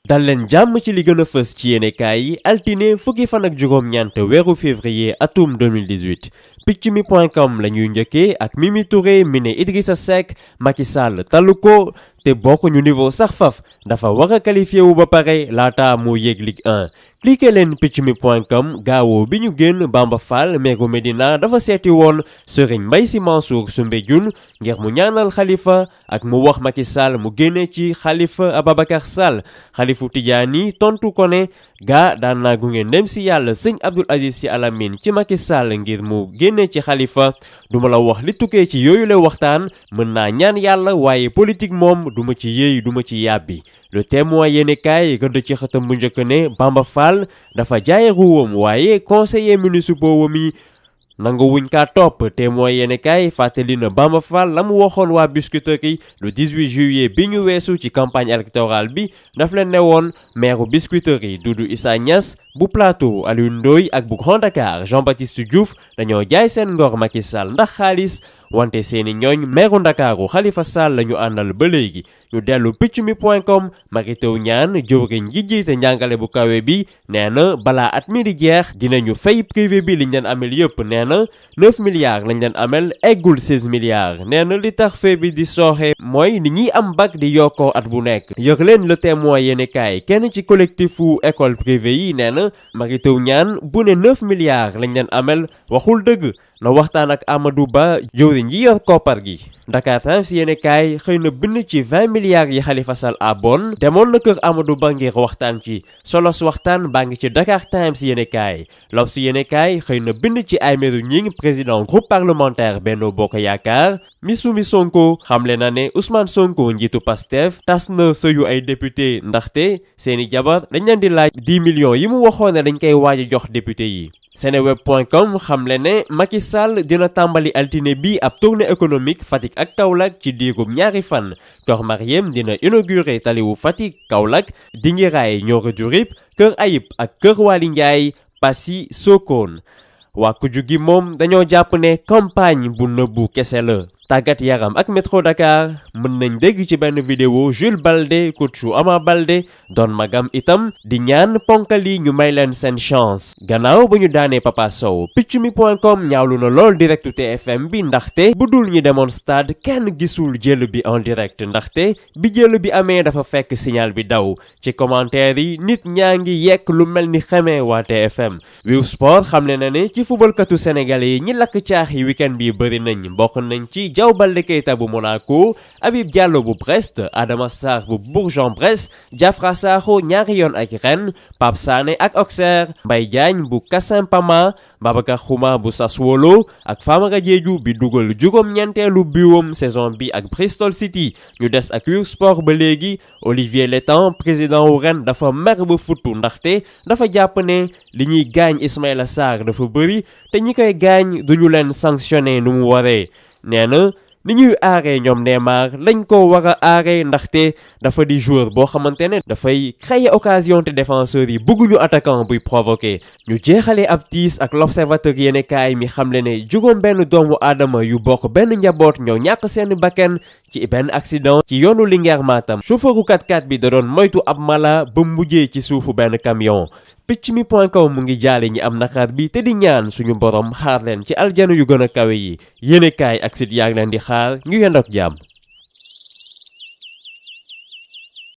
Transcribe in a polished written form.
dal leen jàmm ci li gën a fës ci yéenekaay yi altine fukki fan ak juróom-ñeent weeru février atum 2018 PiccMi.com la ñuy njëkkee ak Mimi Touré mi ne Idrissa Seck Macky Sall talu ko te bokkuñu niveau sax faf dafa war a qualifié wu ba pare laata mu yéeg Ligue 1 cliqué leen PiccMi.com gaawoo bi ñu génn Bamba Fall meeru Medina dafa seeti woon Serigne Mbaye Sy Mansour Soumbédioune ngir mu ñaanal Khalifa ak mu wax Macky Sall mu génne ci Khalifa Ababacar Sall Khalifu Tidiane tontu ko ne gaa daan naa gunge ndem si yàlla sëñ Abdoul Aziz Sy Al Amine ci Macky Sall ngir mu génne ci Khalifa duma la wax li tukkee ci yooyu la waxtaan mën naa ñaan yàlla waaye politique moom duma ci yéey duma ci yàbbi Le Témoin yéenekaay gëdd ci xëtam bu njëkk ne Bamba Fall dafa jaaye ruwam waaye conseiller municipaux wami nangu wuñ kaa topp Témoin yéenekaay fàttali na Bamba Fall la mu waxoon waa Biscuiterie le 18 juillet bi ñu weesu ci campagne électorale bi daf leen ne woon maire Biscuiterie Doudou Issa Niass bu Plateau Alioune Ndoye ak bu Grand Dakar Jean-Baptiste Diouf dañoo jaay seen ngor Macky Sall ndax xaalis wante seeni ñooñ meeru Ndakaaru Khalifa Sall la ñu àndal ba léegi ñu dellu PiccMi.com Mary Teuw Niane jëwriñ ji jiite njàngale bu kawe bi nee na balaa at mi di jeex dinañu fay privé bi liñ leen amel yëpp nee na 9 milliards lañ leen amel eggul 16 milliards nee na li tax fee bi di sooxe mooy ni ñiy am bac di yokkoo at bu nekk yëg leen Le Témoin yéenekaay kenn ci collectifu école privée yi nee na Mary Teuw Niane bu ne 9 milliards lañ leen amel waxul dëgg na waxtaan ak Amadou Ba jëwriñ ji yor koppar gi Dakar Times yéenekaay xëy na bind ci 20 milliards yi Khalifa Sall abon demoon na kër Amadou Ba ngir waxtaan ci solos waxtaan baa ngi ci Dakar Times yéenekaay L'Obs yéenekaay xëy na bind ci Aymérou Gningue président groupe parlementaire Benno Bokk Yaakaar Missoumi Sonko xamle na ne Ousmane Sonko njiitu Pastef tas na sëyu ay député ndaxte seeni jabar dañ leen di laaj 10 millions yi mu waxoon ne dañ koy waaj a jox député yi Seneweb.com xamle ne Macky Sall dina tàmbali altine bi ab tournée économique Fatick ak Kaolack ci diirub ñaari fan Kër Mariem dina inauguré taliwu Fatick Kaolack Dingiraay Nioro du Rip Kër Ayib ak Kër Waly Ndiaye Passy Sokone waa kuju gi moom dañoo jàpp ne campagne bu nëbbu kese la tàggat yaram ak métro Dakar mën nañ dégg ci benn vidéo Jules Baldé coachu Ama Baldé doon magam itam di ñaan ponkal yi ñu may leen seen chance gannaaw ba ñu daanee Papa Sow PiccMi.com ñaawlu na lool directu TFM bi ndaxte bu dul ñi demoon stade kenn gisul jël bi en direct ndaxte bi jël bi amee dafa fekk signal bi daw ci commentaire yi nit ñaa ngi yekk lu mel ni xamee waa TFM Wiw Sport xamle na ne ci footballkatu sénégalais yi ñi lakk caax yi week-end bi bëri nañ bokk nañ ci Diaw Baldé Keita bu Monaco Habib Diallo bu Brest Adama Sarr bu Bourg-en-Bresse Diafra Sakho ñaari yoon ak Rennes Pape Sané ak Auxerre Mbaye Diagne bu Kasampama Babacar Xuma bu Sassuolo ak Famara Diédhiou bi dugal juróom-ñeenteelu biwam saison bi ak Bristol City ñu des ak Wiw Sport ba léegi Olivier Létang président wu Rennes dafa mer ba futtu ndaxte dafa jàpp ne li ñuy gaañ Ismaïla Sarr dafa bëri te ñi koy gaañ duñu leen sanctionné nu mu waree nee na ni ñuy aaree ñoom Neymar lañ ko war a aaree ndaxte dafa di joueur boo xamante ne dafay créer occasion te défenseurs yi bëgguñu attaquant buy provoquer ñu jeexalee ab tiis ak l'Observateur yéenekaay mi xamle ne juróom benn doomu aadama yu bokk benn njaboot ñoo ñàkk seen bakkan ci benn accident ci yoonu Linguère Matam chauffeuru 4x4 bi da doon moytu ab mala ba mujjee ci suufu benn camion PiccMi.com mu ngi jaale ñi am naqar bi te di ñaan suñu borom xaar leen ci aljana yu gën a kawe yi yéenekaay ak site yaa ngi leen di xaar ñu yendook jàmm